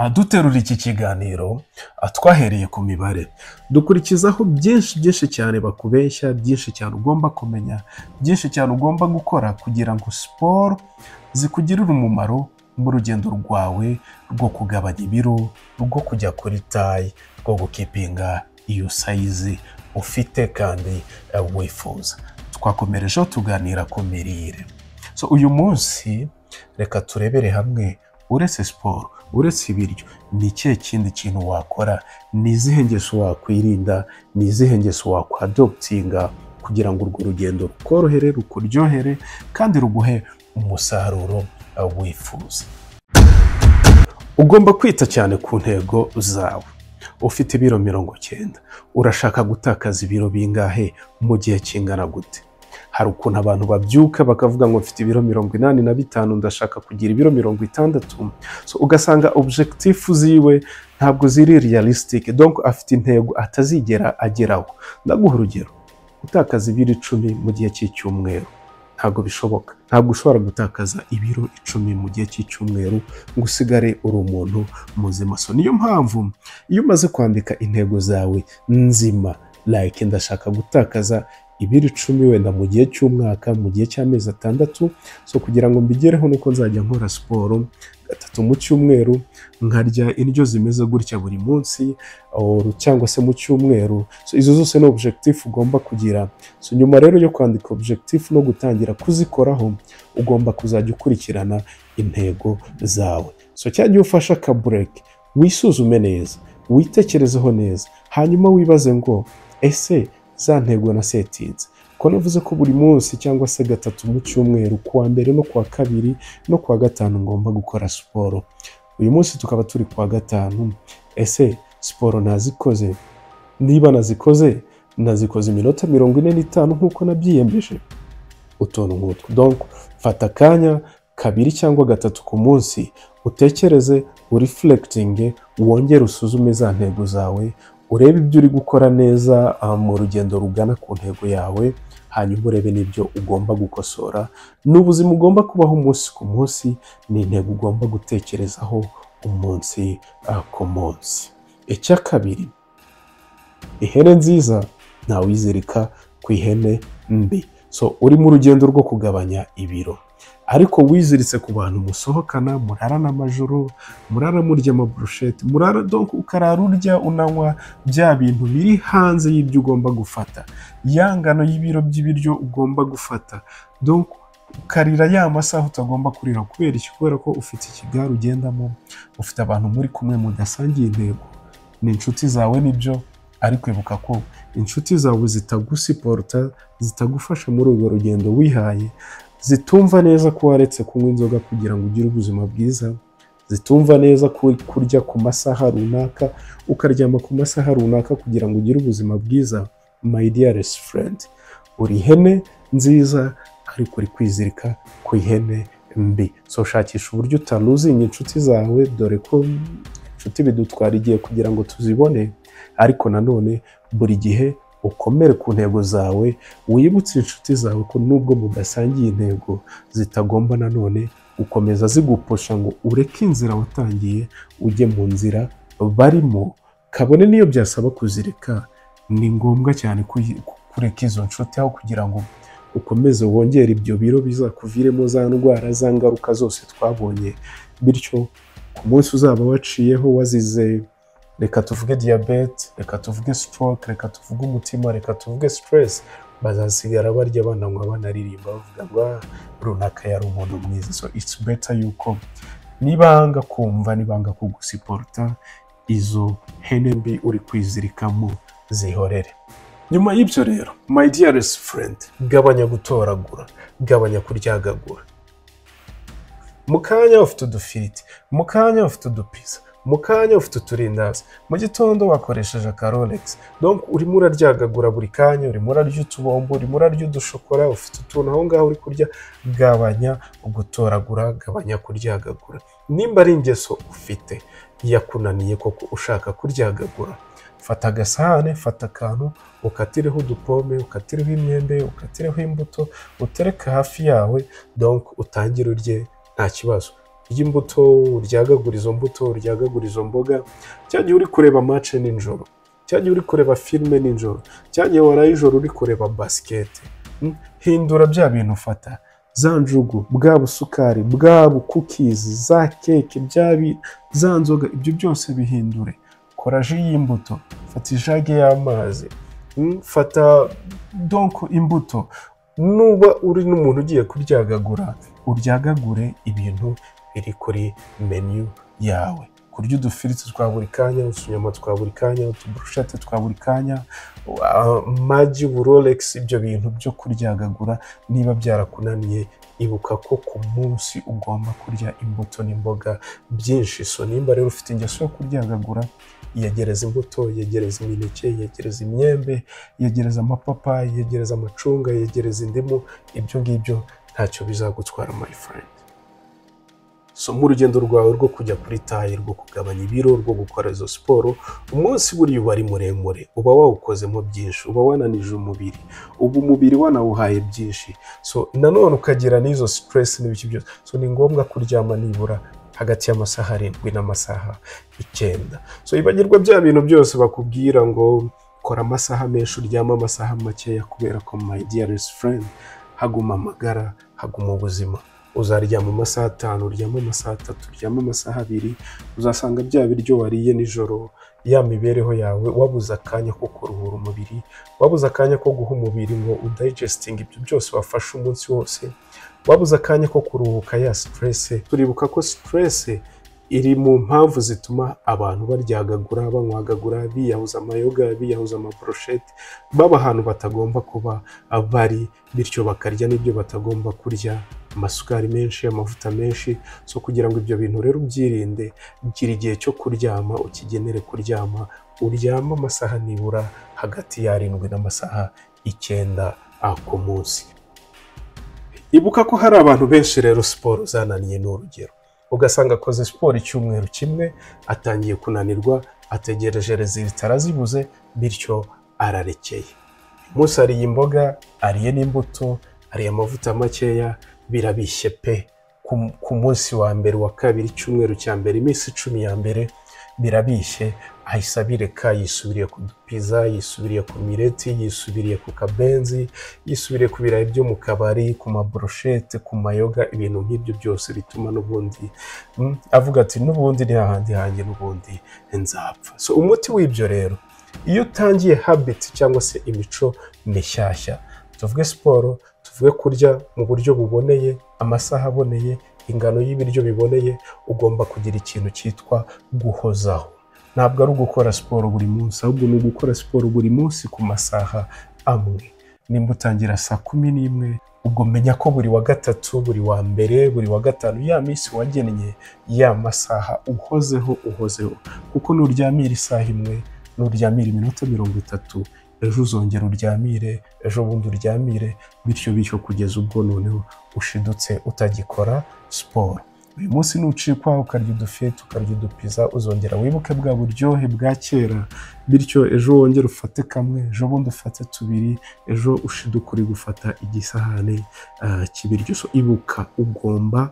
Duterura iki kiganiro, twahereye ku mibare, dukurikizaho byinshi byinshi cyane bakubeshya, byinshi cyane ugomba kumenya, byinshi cyane ugomba gukora kugira ngo siporo zikugirire umumaro mu rugendo rwawe rwo kugabanya ibiro, rwo kujya kuri taille, rwo gukeepinga iyo size ufite kandi wifuza. Twakomerejeho tuganira ku mirire. So uyu munsi reka turebere hamwe, uretse siporo, uretse ibiryo, ni ikihe kindi kintu wakora? Ni izihe ngeso wakwirinda? Ni izihe ngeso wakwadoptinga kugira ngo urwo rugendo rukorohere, rukuryohere kandi ruguhe umusaruro wifuza? Ugomba kwita cyane ku ntego zawe. Ufite ibiro 90, urashaka gutakaza ibiro bingahe mu gihe kingana gute? Hari ukuntu abantu babyuka bakavuga ngo mfite ibiro 85, ndashaka kugira ibiro 60. So ugasanga objectif ziwe ntabwo ziri realistic, donc afite intego atazigera ageraho. Ndaguha urugero: gutakaza ibiro 10 mu gihe cy'icyumweru ntabwo bishoboka. Ntabwo ushobora gutakaza ibiro 10 mu gihe cy'icyumweru ngo usigare uri umuntu muzima. So niyo mpamvu iyo umaze kwandika intego zawe nzima, like ndashaka gutakaza ibiro 10 wenda mu gihe cy'umwaka, mu gihe cy'amezi 6, so kugira ngo mbigereho nuko nzajya nkora siporo gatatu mu cyumweru, nkarya indyo zimeze gutya buri munsi cyangwa se mu cyumweru. So izo zose ni objectif ugomba kugira. So nyuma rero yo kwandika objectif no gutangira kuzikoraho, ugomba kuzajya ukurikirana intego zawe. So cya gihe ufashe akabreak, wisuzume neza, witekerezeho neza, hanyuma wibaze ngo: ese za ntego nasettinze, ko navuze ko buri munsi cyangwa se gatatu mu cyumweru, kuwa mbere no kuwa kabiri no kuwa gatanu, ngomba gukora siporo, uyu munsi tukaba turi kuwa gatanu, ese siporo nazikoze? Niba nazikoze, nazikoze iminota 45 nk'uko nabyiyemeje? Utuntu nk'utwo. Donc fata akanya kabiri cyangwa gatatu ku munsi, utekereze, ureflectinge, wongere usuzume za ntego zawe, urebe ibyo uri gukora neza mu rugendo rugana ku ntego yawe, hanyuma urebe n'ibyo ugomba gukosora. Ni ubuzima ugomba kubaho umunsi ku munsi, ni intego ugomba gutekerezaho umunsi ku munsi. Icya kabiri, ihene nziza ntawizirika ku ihene mbi. So uri mu rugendo rwo kugabanya ibiro, ariko wiziritse ku bantu musohokana, murarana amajoro, murara murya amabrochettes, murara, donc ukarara urya unanywa bya bintu biri hanze y'ibyo ugomba gufata, ya ngano y'ibiro by'ibiryo ugomba gufata, donc ukarira ya masaha utagomba kurira. Kubera iki? Kubera ko ufite ikigare ugendamo, ufite abantu muri kumwe mudasangiye intego. Ni inshuti zawe nibyo, ariko ibuka ko inshuti zawe zitagusupporta, zitagufasha muri urwo rugendo wihaye, zitumva neza ko waretse kunywa inzoga kugira ngo ugire ubuzima bwiza, zitumva neza ko kurya ku masaha runaka, ukaryama ku masaha runaka kugira ngo ugire ubuzima bwiza. My dearest friend, uri ihene nziza ariko uri kwizirika ku ihene mbi. So shakisha uburyo utalosinga inshuti zawe, dore ko inshuti bidutwara igihe kugira ngo tuzibone, ariko nanone buri gihe ukomere ku ntego zawe, wibutse inshuti zawe ko nubwo mudasangiye intego, zitagomba nanone gukomeza zigupusha ngo ureke inzira watangiye ujye mu nzira barimo, kabone n'iyo byasaba kuzireka. Ni ngombwa cyane kureka izo nshuti aho kugira ngo ukomeze wongere ibyo biro bizakuviremo za ndwara, za ngaruka zose twabonye. Bityo ku munsi uzaba waciyeho wazize, reka tuvuge diyabete, reka tuvuge stroke, reka tuvuge umutima, reka tuvuge stress, bazasigara barya, bananywa, banaririmba, bavuga ngo: "Ah, runaka yari umuntu mwiza." So it's better yuko nibanga kumva, nibanga kugusupporta, izo hene mbi uri kwizirikamo zihorere. Nyuma y'ibyo rero, my dearest friend, gabanya gutoragura, gabanya kuryagagura. Mu kanya ufite udufiriti, mu kanya ufite udupizza, mu kanya ufite uturindazi, mu gitondo wakoresheje akarolex, donc urimo uraryagagura buri kanya, urimo urarya utubombo, urimo urarya udushokora, ufite utuntu aho ngaho uri kurya. Gabanya gutoragura, gabanya kuryagagura. Nimba ari ingeso ufite yakunaniye koko, ushaka kuryagagura, fata agasahane, fata akantu, ukatireho udupome, ukatireho imyembe, ukatireho imbuto, utereke hafi yawe, donc utangire urye nta kibazo. Urya imbuto, uryagagura izo mbuto, uryagagura izo mboga. Cya gihe uri kureba match nijoro, cya gihe uri kureba filime nijoro, cya gihe waraye ijoro uri kureba basket, hindura bya bintu ufata, za njugu, bwa busukari, bwa bucookies, za keke, za nzoga, ibyo byose bihindure. Kora jus y'imbuto, fata ijage y'amazi, fata donc imbuto. Nuba uri n'umuntu ugiye kuryagagura, uryagagure ibintu biri kuri menu yawe. Kurya udufiriti twa buri kanya, utunyama twa buri kanya, utuburushete twa buri kanya, amagi, uburolex, ibyo bintu byo kuryagagura niba byarakunaniye, ibuka ko ku munsi ugomba kurya imbuto n'imboga byinshi. So nimba rero ufite ingeso yo kuryagagura, yegereza imbuto, yegereza imineke, yegereza imyembe, yegereza amapapayi, yegereza amacunga, yegereza indimu, ibyo ngibyo ntacyo bizagutwara, my friend. So mu rugendo rwawe rwo kujya kuri taille, rwo kugabanya ibiro, rwo gukora izo siporo, umunsi buriya uba ari muremure, uba wawukozemo byinshi, uba wananije umubiri, uba umubiri wanawuhaye byinshi. So nanone ukagira n'izo stress n'ibiki byose. So ni ngombwa kuryama nibura hagati y'amasaha 7 n'amasaha 9. So ibagirwa bya bintu byose bakubwira ngo kora amasaha menshi, uryame amasaha makeya, kubera ko, my dearest friend, haguma amagara, haguma ubuzima. Uzaryama amasaha 5, uryame amasaha 3, uryame amasaha 2, uzasanga bya biryo wariye nijoro, ya mibereho yawe, wabuze akanya ko kuruhura umubiri, wabuze akanya ko guha umubiri ngo udigestinge ibyo byose wafashe umunsi wose, wabuze akanya ko kuruhuka ya stress. Turibuka ko stress iri mu mpamvu zituma abantu baryagagura, banywagagura, biyahuza amayoga, biyahuza amabroshete, baba ahantu batagomba kuba bari, bityo bakarya n'ibyo batagomba kurya, amasukari menshi, amavuta menshi. So kugira ngo ibyo bintu rero ubyirinde, gira igihe cyo kuryama, ukigenere kuryama, uryame amasaha nibura hagati ya 7 n'amasaha 9 ku munsi. Ibuka ko hari abantu benshi rero siporo zananiye. Ni urugero, ugasanga akoze siporo icyumweru kimwe, atangiye kunanirwa, ategereje résultat arazibuze, bityo ararekeye. Umunsi ariye imboga, ariye n'imbuto, ariye amavuta makeya, birabishye pe. Ku munsi wa mbere, wa kabiri, icyumweru cya mbere, iminsi 10 ya mbere birabishye, ahise abireka, yisubiriye ku dupiza, yisubiriye ku mireti, yisubiriye ku kabenzi, yisubiriye ku birayi byo mu kabari, ku mabroshete, ku mayoga, ibintu nk'ibyo byose bituma n'ubundi avuga ati: "N'ubundi ni hahandi hanjye, n'ubundi nzapfa." So umuti w'ibyo rero, iyo utangiye habit cyangwa se imico mishyashya, tuvuge siporo, tuvuge kurya mu buryo buboneye, amasaha aboneye, ingano y'ibiryo biboneye, ugomba kugira ikintu cyitwa guhozaho. Ntabwo ari ugukora siporo buri munsi, ahubwo ni ugukora siporo buri munsi ku masaha amwe. Nimba utangira saa 11, ubwo menya ko buri wa gatatu, buri wa mbere, buri wa gatanu, ya minsi wagennye, ya masaha, uhozeho, uhozeho. Kuko nuryamira isaha imwe, nuryamira iminota 30, ejo uzongera uryamire, ejo bundi uryamire, bityo bityo kugeza ubwo noneho ushidutse utagikora siporo. Uyu munsi nucikwa ukarya udufete, ukarya udupiza, uzongera wibuke bwa buryohe bwa kera, bityo ejo wongere ufate kamwe, ejo bundi ufate tubiri, ejo ushiduke uri gufata igisahane cy'ibiryo. So ibuka, ugomba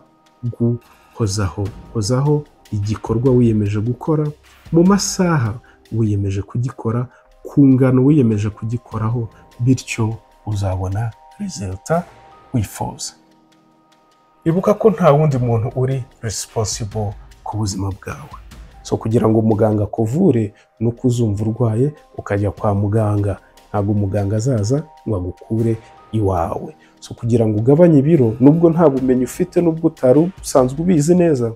guhozaho. Hozaho igikorwa wiyemeje gukora, mu masaha wiyemeje kugikora, ku ngano wiyemeje kugikoraho, bityo uzabona résultat wifuza. Ibuka ko nta wundi muntu uri responsible ku buzima bwawe. So kugira ngo muganga akuvure, ni uko uzumva urwaye ukajya kwa muganga. Ntabwo muganga azaza ngo agukure iwawe. So kugira ngo ugabanye ibiro, nubwo nta bumenyi ufite, nubwo utari usanzwe ubizi neza,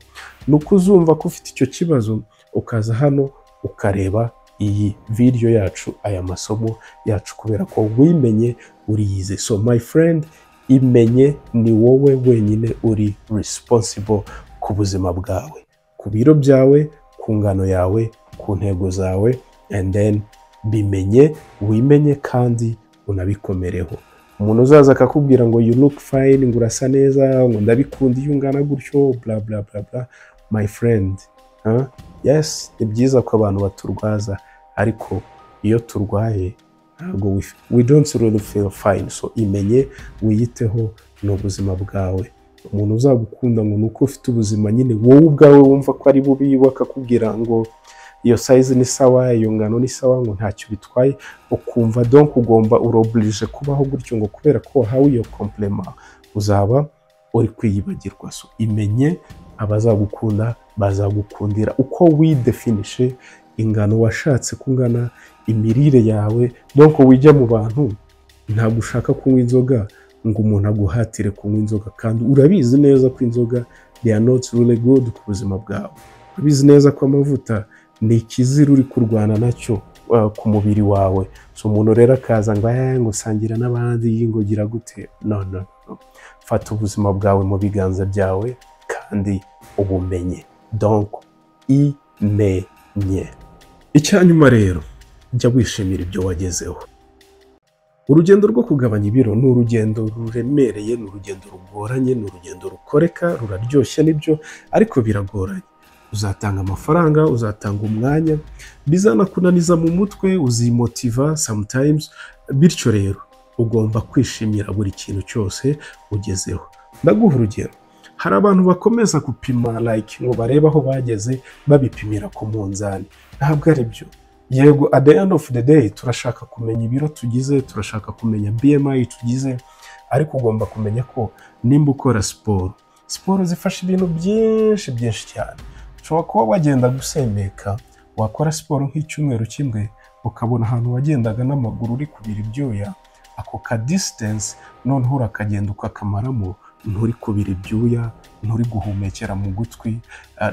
ni uko uzumva ko ufite icyo kibazo, ukaza hano ukareba iyi video yacu, aya masomo yacu, kubera ko wimenye, uriyize. So my friend, imenye, ni wowe wenyine uri responsible ku buzima bwawe, ku biro byawe, ku ngano yawe, ku ntego zawe. And then bimenye, wimenye kandi unabikomereho. Umuntu uzaza akakubwira ngo "You look fine", ngo "Urasa neza", ngo "Ndabikunda iyo ungana gutyo", bla bla bla bla, my friend, huh? Yes, ni byiza ko abantu baturwaza, ariko iyo turwaye ntabwo we don't really feel fine. So imenye, wiyiteho, ni ubuzima bwawe. Umuntu uzagukunda ngo ni uko ufite ubuzima nyine wowe ubwawe wumva ko ari bubi, bakakubwira ngo iyo size ni sawa, iyo ngano ni sawa, ngo ntacyo bitwaye, ukumva donc ugomba, uri obligé kubaho gutyo ngo kubera ko wahawe iyo compliment, uzaba uri kwiyibagirwa. So imenye, abazagukunda bazagukundira uko widefinishe, ingano washatse kungana, imirire yawe. Donc wijya mu bantu, ntabwo ushaka kunywa inzoga ngo umuntu aguhatire kunywa inzoga kandi urabizi neza ko inzoga, they are not really good ku buzima bwawe. Urabizi neza ko amavuta ni ikizira uri kurwana nacyo ku mubiri wawe. So umuntu rero akaza ngo ngo sangira n'abandi, ngo gira gute? No, no, no. Fata ubuzima bwawe mu biganza byawe kandi ubumenye. Donc imenye. Icyanyuma rero, jya wishimira ibyo wagezeho. Urugendo rwo kugabanya ibiro ni urugendo ruremereye, ni urugendo rugoranye, ni urugendo rukoreka. Ruraryoshye nibyo, ariko biragoranye. Uzatanga amafaranga, uzatanga umwanya, bizanakunaniza mu mutwe, uzimotiva sometimes. Bityo rero ugomba kwishimira buri kintu cyose ugezeho. Ndaguha urugero: hari abantu bakomeza gupima, like ngo barebe aho bageze babipimira ku munzani. Ntabwo ari byo. Yego, at the end of the day turashaka kumenya ibiro tugize, turashaka kumenya BMI tugize, ariko ugomba kumenya ko nimba ukora siporo, siporo zifasha ibintu byinshi byinshi cyane. Ushobora kuba wagenda gusemeka, wakora siporo nk'icyumweru kimwe, ukabona ahantu wagendaga n'amaguru uri kubira ibyuya, ako ka distance noneho urakagenda ukakamaramo nturi kubira ibyuya, nturi guhumekera mu gutwi,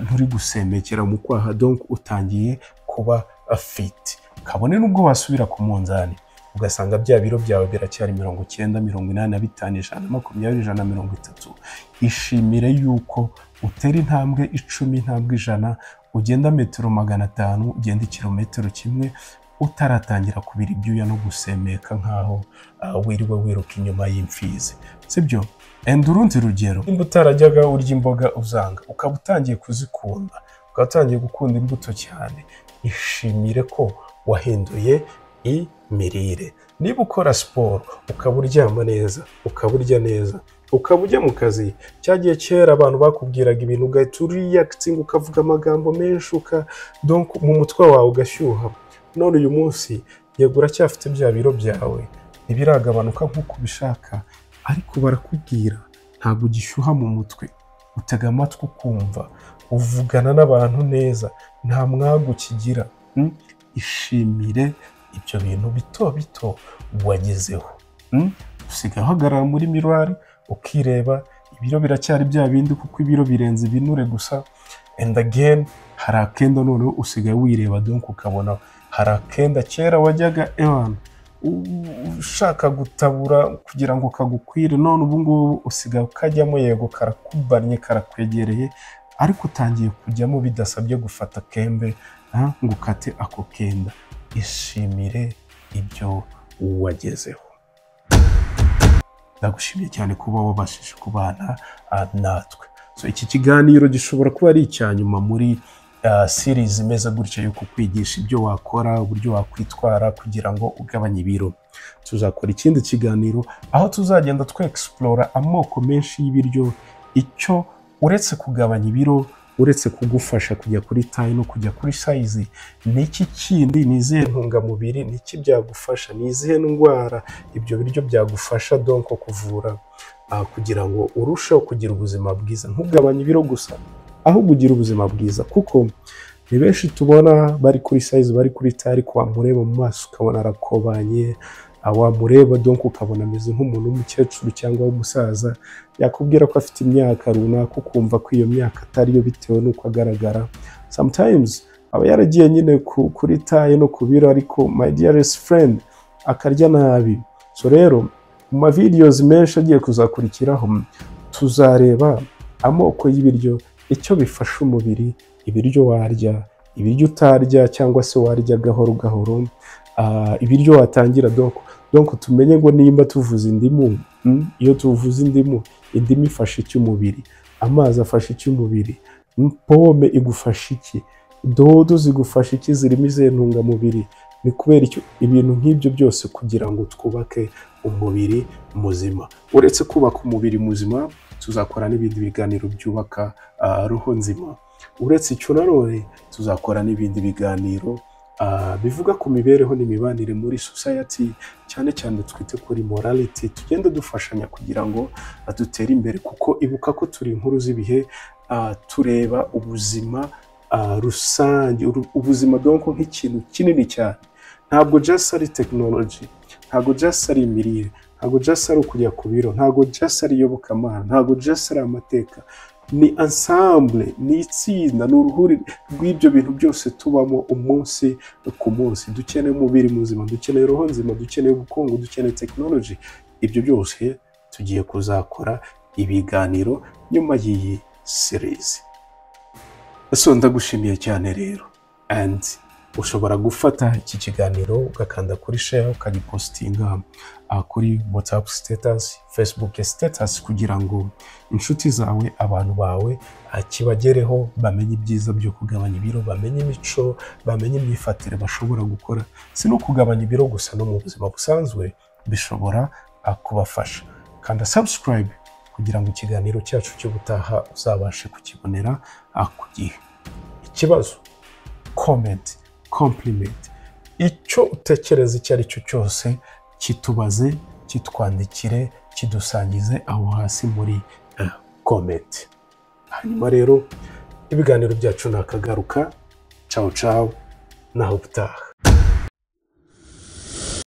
nturi gusemekera mu kwaha. Donc utangiye kuba fit, kabone n'ubwo wasubira ku munzani ugasanga bya biro byawe biracyari 90, 85, 120, 130, ishimire yuko utera intambwe 10, intambwe 100, ugenda metero 500, ugenda ikirometero kimwe, utaratangira kubira ibyuya no gusemeka nk'aho wiriwe wiruka inyuma y'imfizi, sibyo? Enda urundi rugero, nimba utarajyaga urya imboga uzanga, ukaba utangiye kuzikunda, ukaba utangiye gukunda imbuto cyane, ishimire ko wahinduye imirire. Niba ukora siporo, ukaba uryama neza, ukaba urya neza, ukaba ujya mu kazi, cyagiye kera abantu bakubwiraga ibintu ugahita uriyakitinga, ukavuga amagambo menshi, donc mu mutwe wawe ugashyuha, none uyu munsi yego uracyafite bya biro byawe, ntibiragabanuka nk'uko ubishaka, ariko barakubwira ntabwo ugishyuha mu mutwe, utega amatwi ukumva, uvugana n'abantu neza, nta mwaga ukigira. Ishimire ibyo bintu bito bito wagezeho. Usigaye uhagarara muri miroir ukireba, ibiro biracyari bya bindi kuko ibiro birenze ibinure gusa. And again, hari akenda noneho usigaye wireba, donc ukabona hari akenda kera wajyaga ewana ushaka gutabura kugira ngo kagukwire, none ubu ngubu usigaye ukajyamo, yego karakubannye, karakwegereye, ariko utangiye kujyamo bidasabye gufata kembe ngo ukate ako kenda. Ishimire ibyo wagezeho. Ndagushimiye cyane kuba wabashije kubana natwe. So iki kiganiro gishobora kuba ari icya nyuma muri series imeze gutya yo kukwigisha ibyo wakora, uburyo wakwitwara kugira ngo ugabanye ibiro. Tuzakora ikindi kiganiro aho tuzagenda twexplora amoko menshi y'ibiryo, icyo uretse kugabanya ibiro, uretse kugufasha kujya kuri taille no kujya kuri size, ni iki kindi, ni izihe ntungamubiri, ni iki byagufasha, ni izihe ndwara ibyo biryo byagufasha donc kuvura, kugira ngo urusheho kugira ubuzima bwiza, ntugabanye ibiro gusa, ahubwo ugira ubuzima bwiza. Kuko ni benshi tubona bari kuri size, bari kuri taille, ariko wamureba mu maso ukabona arakobanye, wamureba donc ukabona ameze nk'umuntu w'umukecuru cyangwa w'umusaza, yakubwira ko afite imyaka runaka ukumva ko iyo myaka atariyo bitewe n'uko agaragara. Sometimes aba yaragiye nyine kuri taille no ku biro, ariko my dearest friend, akarya nabi. So rero mu ma videos menshi agiye kuzakurikiraho, tuzareba amoko y'ibiryo, icyo bifasha umubiri, ibiryo warya, ibiryo utarya cyangwa se warya gahoro gahoro, ibiryo watangira. Donc tumenye ngo nimba tuvuze indimu, iyo tuvuze indimu, indimu ifasha iki umubiri? Amazi afasha iki umubiri? Pome igufasha iki? Dodo zigufasha iki? Zirimo izihe ntungamubiri? Ni kubera icyo ibintu nk'ibyo byose, kugira ngo twubake umubiri muzima. Uretse kubaka umubiri muzima, Tuzakora n'ibindi biganiro byubaka roho nzima. Uretse icyo nanone, tuzakora n'ibindi biganiro bivuga ku mibereho n'imibanire muri society, cyane cyane twite kuri morality, tugende dufashanya kugira ngo dutere imbere, kuko ibuka ko turi inkuru z'ibihe, tureba ubuzima rusange, ubuzima donc nk'ikintu kinini cyane. Ntabwo just ari technology, ntabwo just ari imirire, ntabwo just ari ukujya ku biro, ntabwo just ari iyobokamana, ntabwo just ari amateka. Ni ensemble, ni itsinda, ni uruhuri rw'ibyo bintu byose tubamo umunsi ku munsi. Dukeneye umubiri muzima, dukeneye roho nzima, dukeneye ubukungu, dukeneye technology. Ibyo byose tugiye kuzakora ibiganiro nyuma y'iyi series. So ndagushimiye cyane rero, and ushobora gufata iki kiganiro ugakanda kuri share, ukagipostinga kuri WhatsApp status, Facebook status, kugira ngo inshuti zawe, abantu bawe, kibagereho, bamenye ibyiza byo kugabanya ibiro, bamenye imico, bamenye imyifatire bashobora gukora. Si no kugabanya ibiro gusa, no mu buzima busanzwe bishobora kubafasha. Kanda subscribe kugira ngo ikiganiro cyacu cy'ubutaha uzabashe kukibonera ku gihe. Ikibazo, comment, compliment, icyo utekereza icyo ari cyo cyose, kitubaze, kitwandikire, kidusangize aho hasi muri comment. Hanyuma rero ibiganiro byacu nakagaruka. Ciao ciao, naho ubutaha.